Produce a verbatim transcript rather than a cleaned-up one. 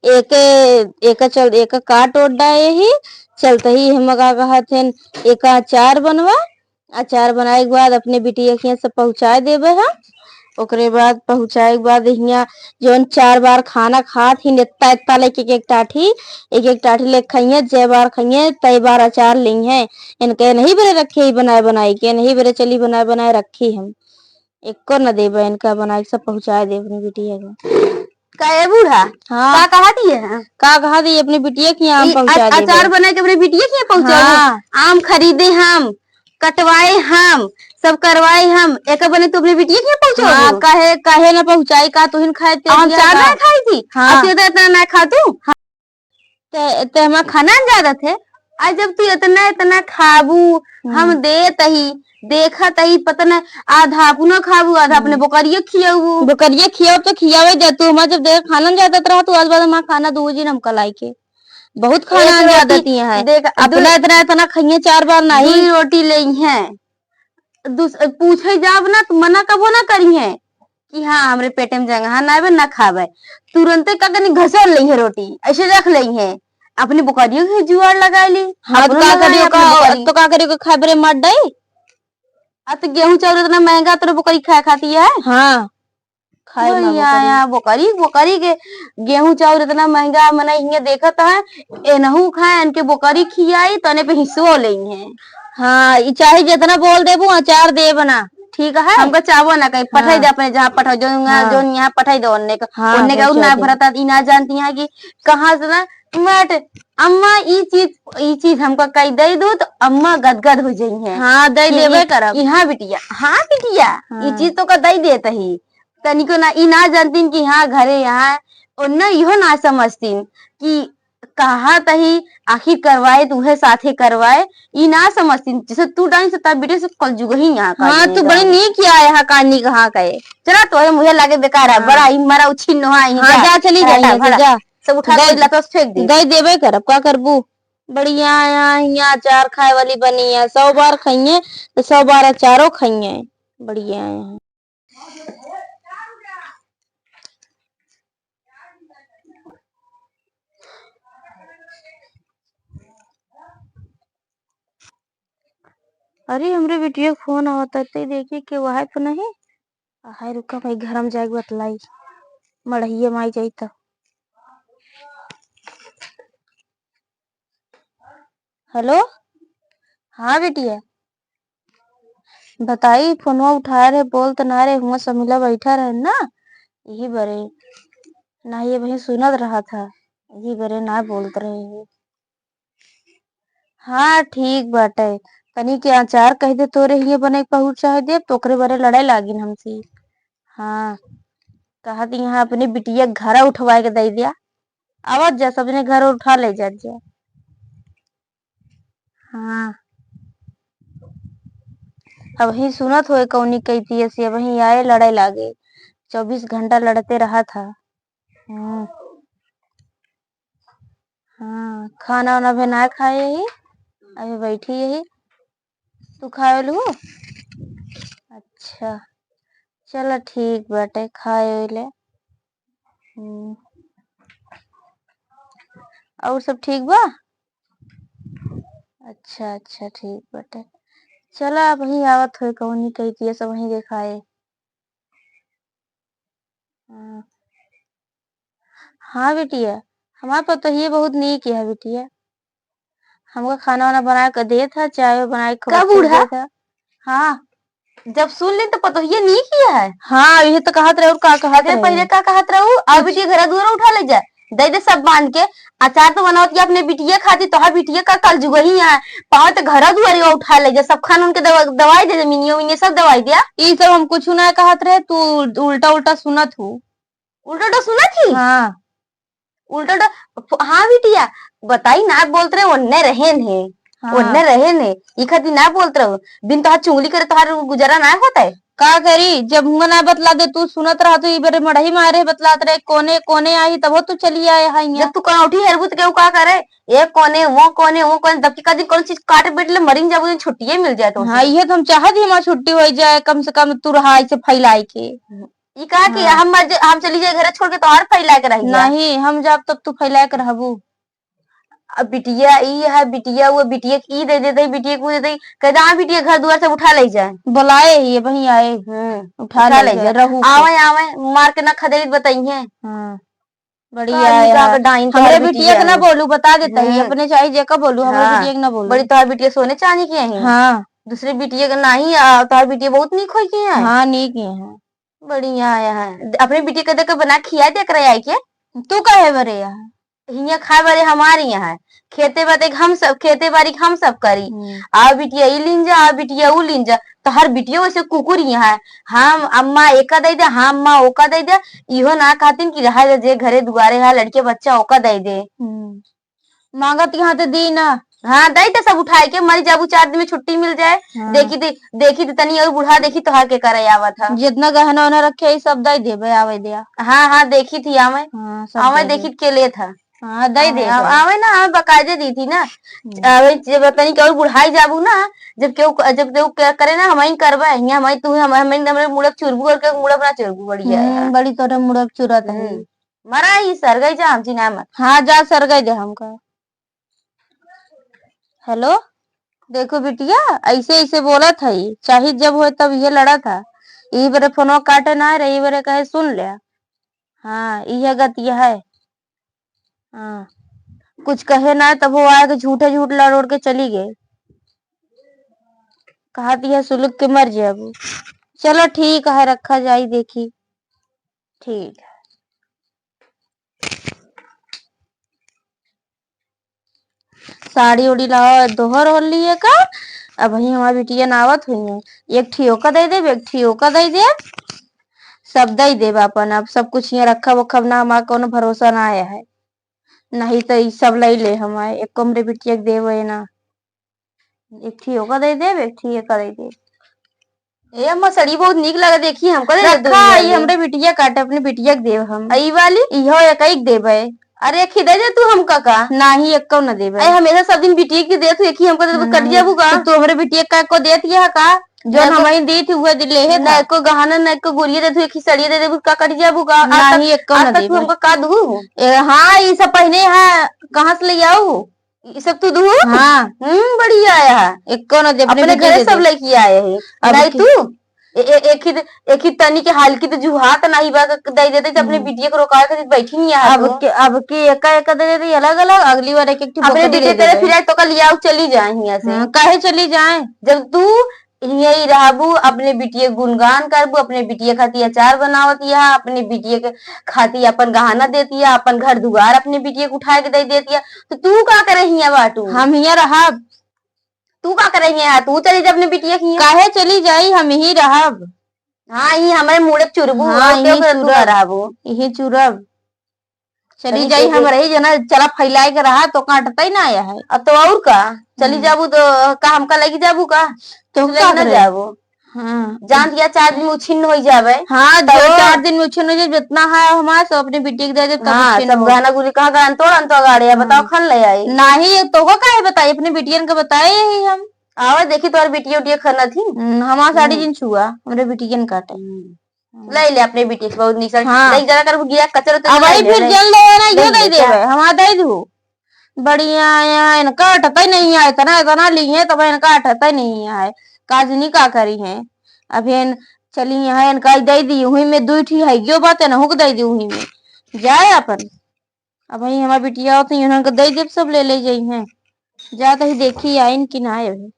एके, एके चल, एके काट ओट डाए ही, चलते ही हम का कहत हन, एका अचार बनवा, अचार बनाए के बाद अपने बिटिया के यहाँ सब पहुँचाए देबे हम। ओकरे बाद पहुँचाए के बाद हियाँ जौन चार बार खाना खात ही, इतना, इतना लेके एक, एक टाठी, एक, एक टाठी लेके खइहें, जय बार खइहें, तय बार अचार लेइहें। इनके नहीं बेरे रखे ही बनाए बनाए के, नहीं बेरे चली बनाए बनाए रखी हम। एको न देबे इनका बनाए के, सब पहुँचाए देबे अपने बिटिया के। का ए बूढ़ा? हाँ। का कहा दिए हैं? का कहा दिए अपने बिटिया के यहाँ ई पहुँचा अ-, देबे। अचार बना के अपने बिटिया के यहाँ पहुँचाए हाँ। देबे? आम खरीदे हम, कटवाए हम, सब करवाए हम, एक बने तू अपने बिटिया के यहाँ पहुँचाओ हाँ, देबे? कहे, कहे न पहुँचाई का, तुहिन खाए ते हम दिया चार का? ना खाई थी, हाँ। अब तू इतना, इतना ना खा तू। हाँ। ते, ते हमार खाना न ज्यादा थे। आज जब तू इतना, इतना खाबू, हम हम्म। देत ही, देखत ही, पता ना, आधा अपनो खाबू, आधा अपने हम्म। बोकरियो खियाबू। बोकरियो खियाब तो खियावे दे तू, हमार जब देख खाना न ज्यादा रहा, तू आज बाद हमार खाना दू दिन हमका लाइके। बहुत खाना एक न ज्यादा रोटी, दिए हैं। देख, अपना दू, इतना, इतना खाइए चार बार नहीं। दू रोटी लेइहें। दूस-, पूछे जाब ना, तो मना कबो ना करिहें। कि हाँ, हमरे पेटे में जगह ना आवे, ना खावे। तुरंते का कनी घसर लेइहें रोटी, ऐसे रख लेइहें। अपनी बोकरियो के जुआड़ लगाए ली, हाँ, तो अपनो का लगाए, करियो अपनी का, बोकरी। तो का करियो का खाए बरे मार डाई? आ तो गेहूं चाउर इतना महंगा, तोरे बोकरी खाए खाती है? हाँ, खाए वही ना आया, बोकरी। बोकरी, बोकरी के गेहूं चाउर इतना महंगा, मने हियां देखत है, एनहू खाए, इनके बोकरी खियाई, तने पे हिस्सो लेइहें। हाँ, ई चाहे जितना बोल देबू, अचार देब ना। ठीक है? हमका चाहबो ना कहीं, पठाई हाँ। दे अपने जहाँ पठाओ, जो यहाँ, हाँ। जो यहाँ पठाई दे ओन्ने का। हाँ, ओन्ने का पहुँचा ना दे। भरता, ई ना जानती हैं कि कहाँ से ना, मत, अम्मा ई चीज, ई चीज हमका कहीं दे दो तो अम्मा गदगद हो जाई हैं। हाँ, दे कि देबे ई-, करब। ई हाँ बिटिया, हाँ बिटिया, हाँ। ई चीज तो का दे देत ही। तनिको ना, ई ना जानतीन कि हाँ घरे यहाँ, ओन्ने इहो ना समझतीन कि कहा तही आखिर करवाए, तूहे साथे करवाए, ई ना समझतीन। जैसे तू डाइन से तब बेटे से कलजुग ही यहाँ का हाँ, आदमी तू बड़ी एकदम। नीक किया है, हाँ, का नीक, हाँ, कहे। चला, तोहे मुझे लागे बेकार है, हाँ। बड़ा ही मरा उछिन नोहा ही, हाँ, जा, जा, चली जा, जा, यहाँ से, भड़ा। जा। सब उठा दे, के लतोस फेंक दे। दे देबे करब, का करबू? बढ़िया, यहाँ, यहाँ अचार खाए वाली बनी है, सौ बार खाइए, तो सौ बार अचारो खाइए। बढ़िया है। अरे, हमरे बिटिया के फोन आवत है, ते देखी के वहां पे नहीं। हाय, रुका भाई, घर में जाके बतलाई, मड़हिया माई जाई त। हेलो, हाँ बिटिया, बताई, फोनवा उठाए रहे, बोल त ना रहे, हुआ समिला बैठा रहे ना, यही बरे, ना ये वही सुनत रहा था, यही बरे ना बोलत रहे हैं। हाँ, ठीक बाटे, तनी के अचार कह दे तोरे हिये बने के पहुँचाए देब, तो ओकरे बरे लड़ाई लागिन हमसे। हाँ, कहत यहाँ अपने बिटिया के घरा उठवाए के दे दिया, आवत जा, सबने घर उठा ले जात जा। हाँ। अबहीं सुनत होए कौनी कइती ऐसी, अबहीं आए लड़े लागे। चउबीस घंटा लड़ते रहा था। हम्म। हाँ, खाना वाना भी ना खाए ही, अभी बैठी यही। तू खाए लू? अच्छा, चला ठीक बाटे, खाए ले। हम्म। और सब ठीक बा? अच्छा, अच्छा, ठीक बाटे। चला, अबहीं आवत होए, कौनी कही कि ये सब वहीं के खाए। हाँ। हाँ बिटिया, हमार पतोहिए बहुत नीक है बिटिया। हमका खाना वाना बना के देत है, चाय बना के का खूब बूढ़ा? देत है। हाँ। जब सुन ले तो पतोहिए नीक ही है। हाँ, ये तो कहत रहे, और का कहत अरे रहे? पहले का कहत रहू, अब बिटिया घर दुआर उठा ले जाए, दे दे सब बांध के। अचार तो बनावत के अपने बिटिया खातिर, तोहार बिटिया का कलजुगही है, पावे तो घर दुआरे उठा ले जाए, सब खान उनके दवा-, दवाई दे दे, मिनियो मिनियो सब दवाई दिया। ई सब हम कुछ ना कहत रहे, तू उल्टा उल्टा सुनत हूँ। उल्टा उल्टा सुनत ही? हाँ। उल्टा उल्टा, फ-, हाँ बिटिया, बताई ना बोलत रहे, ओन्ने रहेन है, हाँ। ओन्ने रहेन है, ई खातिर ना बोलत रहो, बिन तोहार चुंगली करे तोहार गुजारा ना होता है। का करी, जब हुआ ना बतला दे, तू सुनत रहा, तू ई बेरे मड़ही मारे बतलात रहे, कोने, कोने आई, तब तू चली आए हा यहाँ। जब तू कनौठी हेरबू तो केहू का करे, ए कोने, वो कोने, वो कोने, दबकी का दिन कौन चीज काट बैठ ले, मरिन जाबू, छुट्टिए मिल जाए तो हाँ, ये तो हम चाहत ही हमार छुट्टी हो जाए, कम से कम तू रहा ऐसे फैलाए के। ई कहा कि हाँ। हम मर जा-, हम चली जाए घर छोड़ के, तोहार फैला के रह गया। नहीं, हम जाब तब तू फैला के रहबू। अब बिटिया ई है, बिटिया वो, बिटिया के ई दे देते, बिटिया के वो दे देते, कहते, "हाँ, बिटिया घर दुआर से उठा ले जाए।" बुलाए ही, वहीं आए, हम्म, उठा उठा ले ले जाए, जाए। रहू को। आवे, आवे, मार के ना खदेड़ बताई है। हाँ, बढ़िया का है निकाह यार। का डाइन तोहार हमरे बिटिया बिटिया के ना है। बोलू, बता देता ही, हम्म। अपने चाहे जेका बोलू, हमरे हाँ, बिटिया के ना बोलू। बड़ी तोहार बिटिया सोने चांदी के है। हाँ। दूसरे बिटिया के नहीं, आ, तोहार बिटिया बहुत नीक होई के है। हाँ, नीक है। बढ़िया आया है। अपने बिटिया के देख के बना खिया दे करे आई के। तू काहे बरे यहाँ? हियाँ खाए बारे हमारे यहाँ है। खेते बाते के हम सब, खेते बारी के हम सब करी। हम्म। आ बिटिया ई लीन जा, आ बिटिया ऊ लीन जा। तो हर बिटिया वैसे कुकुर यहाँ है। हम अम्मा एका दे दे, हम अम्मा ओका दे दे। इहो ना कहतीन कि रहा दे जे घरे दुआरे है, लड़के बच्चा ओका दे दे। हम्म। मांगत यहाँ तो दी ना। हाँ, दे दे सब उठाए के, मरी जाबू, चार दिन में छुट्टी मिल जाए। हाँ। देखी दे, देखी दे तनी और बूढ़ा देखी तोहार के करे आवत है। जितना गहना उहना रखे है, सब दे देबे, आवे दिया। हाँ, हाँ, देखी थी आवे। हाँ, सब आवे दे देखी देबे। के लेत है। हाँ, दे आवे, दे आवे, दे। आवे ना, आवे बकायदे दी थी ना। हम्म। आवे जब तनी के और बुढ़ाई जाबू ना, जब केहू, जब केहू के-, करे ना, हमही करबे, हियाँ हमही तू, हम, हमही, हमरे मुड़क चुरबू और के मुड़क ना चुरबू, बढ़िया हम्म, है। बड़ी तोरे मुड़क चुरत है। हम्म। मरा ही सरगई जा, हम चिन्हा मत। हाँ, जा सरगई दे हमका। हेलो, देखो बिटिया, ऐसे, ऐसे बोलत है, चाहे जब होए तब ये लड़त है। यही बरे फोनवा काटे ना रहे, यही बरे कहे सुन ले। हाँ, यह गत यह है। हाँ, कुछ कहे ना, तब वो आए के झूठे झूठ लड़ उड़ के चली गए। कहा दिया सुलग के मर जाबू। चलो ठीक है, रखा जाई, देखी। ठीक है। साड़ी उड़ी लावा, दोहर होली है का? अब वही हमार बिटिया ना आवत हुई है, एक ठी ओका दे देब, एक ठी ओका दे देब, सब दे देब अपन। अब सब कुछ यहाँ रखब उखब ना, हमार कौनो भरोसा ना आया है, नहीं तो ई सब ले ले हमारे, एक हमरे बिटिया के देवे ना। एक ठी ओका दे देब, एक ठी एका दे देब। ए अम्मा, साड़ी बहुत नीक लगे, देखी हमका दे दे रखा, ई हमरे बिटिया काटे, अपने बिटिया के देब हम। ई वाली? इहो एक ही देबे। अरे, एक ही दे दे तू हमका का? नाही, एको न देबे। अरे, हमेशा सब दिन बिटिया के देत हूँ, एक ही हमका दे दे, कट हम्म, जाबू का? तो तू हमरे बिटिया का को देत यह का? जो ना हम को-, ही दी थी, उहे दिले है ना था। एको गहना, ना एको गुरिया देत हूँ, एक ही साड़िया दे देबू का, कट जाबू का? आज नाही, तक, एको आज न तक तू देबे। हमका का दू? ए, हाँ, ई सब पहिने है, कहाँ से ले आऊ? ई सब तू दुहू? हाँ। हम्म, बढ़िया आया है। एको न दे, अपने अपने बिटिया घरे के सब दे। लइकी आए हैं। अब नहीं की तू? ए-, ए-, एक ही, एक ही तनी के हाल की तो जुहात नाही बा, क-, दे देते तो अपने हम्म। बिटिया को रोकाए खातिर बैठी नहीं है अब तू। के, अब के एका, एका दे देते अलग, अलग, अगली बार एक, एक ठो अपने बोतल बिटिया दे तेरे देते। फिर आए तो कल लियाओ, चली जाए हियां से। हाँ, काहे चली जाए? जब तू हियां ही रहबू, अपने बिटिया के गुणगान करबू, अपने बिटिया खातिर अचार बनावत यह, अपने बिटिया के खातिर अपन गहना देत यह, अपन घर दुआर अपने बिटिया के उठाए के दे देत यह, तो तू का करे हियां बाटू? हम हियां रहब। तू का करे हियां? तू चली जा अपने बिटिया के हियां। काहे चली जाई? हम ही रहब। हाँ, ही हमारे मुड़े चुरबू, हाँ, और क्यों ही करे तू ना चुरब। रहबू? यही चुरब। चली तनी जाई के हम दे। रही जना, चला फैलाए के रहा तो काटता ही ना आया है। अब तो और का? चली हम्म। जाबू तो का हमका लेके जाबू का? तो तू का लेके ना करे? जाबू। हाँ। जान दिया चार दिन में उछिन्न हो जावे। हाँ, जो तब चार दिन में उछिन्न हो जाए, जितना है हमारा सब अपने बिटिया के दे दे, तब हाँ, उछिन्न सब हो। गहना गुरी कहाँ गहन तोड़न तो गाड़े, बताओ हाँ। खन ले आई। नाही, तो को काहे बताई, अपने बिटियन के बताए यही हम। आवा देखी तोहर बिटिया उटिया खन थी। हम्म, हमार साड़ी हम्म। जिन छुआ, हमरे बिटियन काटे। हम्म। ले ले अपने बिटिया के बहुत निक साड़ी। हाँ। देख जरा कर गिरा कचर उचर अब ले आई ले, फिर ले। जल दे ना, यो दे दे दे क्या? भाई, हमारा दे दू। बढ़िया है, इनका अटता ही नहीं है, इतना, इतना लिए, तब इनका अटता ही नहीं है। काजनी का करी है? अब इन चली यहाँ, इनका दे दी, वहीं में दुई ठी है, यो बात है ना, हुक दे दी वहीं में। जाए अपन। अब वहीं हमार बिटिया होती, उन्होंने दे देब, सब ले ले जाई हैं। जा तही देखी आइन कि ना आए अभी।